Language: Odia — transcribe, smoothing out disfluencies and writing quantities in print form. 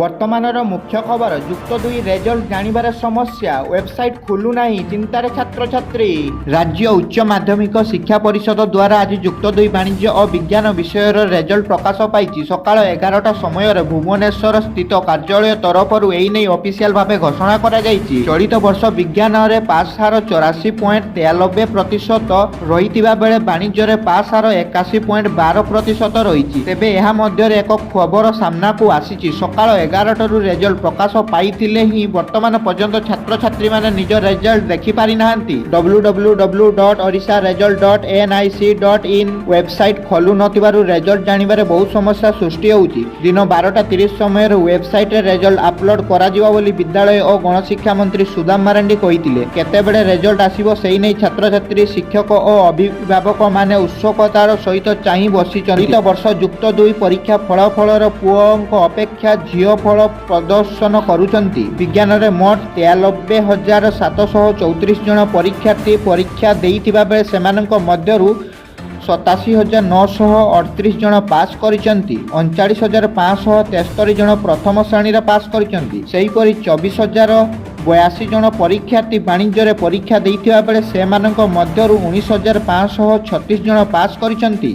ବର୍ତ୍ତମାନର ମୁଖ୍ୟ ଖବର, ଯୁକ୍ତ ଦୁଇ ରେଜଲ୍ଟ ଜାଣିବାରେ ସମସ୍ୟା, ୱେବସାଇଟ୍ ଖୋଲୁନାହିଁ, ଚିନ୍ତାରେ ଛାତ୍ରଛାତ୍ରୀ। ରାଜ୍ୟ ଉଚ୍ଚ ମାଧ୍ୟମିକ ଶିକ୍ଷା ପରିଷଦ ଦ୍ୱାରା ଆଜି ଯୁକ୍ତ ଦୁଇ ବାଣିଜ୍ୟ ଓ ବିଜ୍ଞାନ ବିଷୟର ରେଜଲ୍ଟ ପ୍ରକାଶ ପାଇଛି। ସକାଳ 11ଟା ସମୟରେ ଭୁବନେଶ୍ୱର ସ୍ଥିତ କାର୍ଯ୍ୟାଳୟ ତରଫରୁ ଏହି ନେଇ ଅଫିସିଆଲ ଭାବେ ଘୋଷଣା କରାଯାଇଛି। ଚଳିତ ବର୍ଷ ବିଜ୍ଞାନରେ ପାସ୍ ହାର 84.93% ରହିଥିବା ବେଳେ ବାଣିଜ୍ୟରେ ପାସ୍ ହାର 81.12% ରହିଛି। ତେବେ ଏହା ମଧ୍ୟରେ ଏକ ଖବର ସାମ୍ନାକୁ ଆସିଛି। ସକାଳ 11ଟାରୁ ରେଜଲ୍ଟ ପ୍ରକାଶ ପାଇଥିଲେ ହିଁ ବର୍ତ୍ତମାନ ପର୍ଯ୍ୟନ୍ତ ଛାତ୍ରଛାତ୍ରୀମାନେ ନିଜ ରେଜଲ୍ଟ ଦେଖିପାରିନାହାନ୍ତି। www.odisharesult.nic.in website ଖୋଲୁ ନଥିବାରୁ ରେଜଲ୍ଟ ଜାଣିବାରେ ବହୁତ ସମସ୍ୟା ସୃଷ୍ଟି ହେଉଛି। ଦିନ 12ଟା 30 ସମୟରେ ୱେବସାଇଟ୍ରେ ରେଜଲ୍ଟ ଆପଲୋଡ୍ କରାଯିବ ବୋଲି ବିଦ୍ୟାଳୟ ଓ ଗଣଶିକ୍ଷା ମନ୍ତ୍ରୀ ସୁଦାମ ମାରାଣ୍ଡି କହିଥିଲେ। କେତେବେଳେ ରେଜଲ୍ଟ ଆସିବ, ସେଇ ନେଇ ଛାତ୍ରଛାତ୍ରୀ, ଶିକ୍ଷକ ଓ ଅଭିଭାବକମାନେ ଉତ୍ସୁକତାର ସହିତ ଚାହିଁ ବସିଛନ୍ତି। ଚଳିତ ବର୍ଷ ଯୁକ୍ତ ଦୁଇ ପରୀକ୍ଷା ଫଳାଫଳର ପୁଅଙ୍କ ଅପେକ୍ଷା ଝିଅ ଭଲ ପ୍ରଦର୍ଶନ କରୁଛନ୍ତି। ବିଜ୍ଞାନରେ ମୋଟ 93,734 ଜଣ ପରୀକ୍ଷାର୍ଥୀ ପରୀକ୍ଷା ଦେଇଥିବା ବେଳେ ସେମାନଙ୍କ ମଧ୍ୟରୁ 87,938 ଜଣ ପାସ୍ କରିଛନ୍ତି। 39,573 ଜଣ ପ୍ରଥମ ଶ୍ରେଣୀରେ ପାସ୍ କରିଛନ୍ତି। ସେହିପରି 24,082 ଜଣ ପରୀକ୍ଷାର୍ଥୀ ବାଣିଜ୍ୟରେ ପରୀକ୍ଷା ଦେଇଥିବା ବେଳେ ସେମାନଙ୍କ ମଧ୍ୟରୁ 19,536 ଜଣ ପାସ୍ କରିଛନ୍ତି।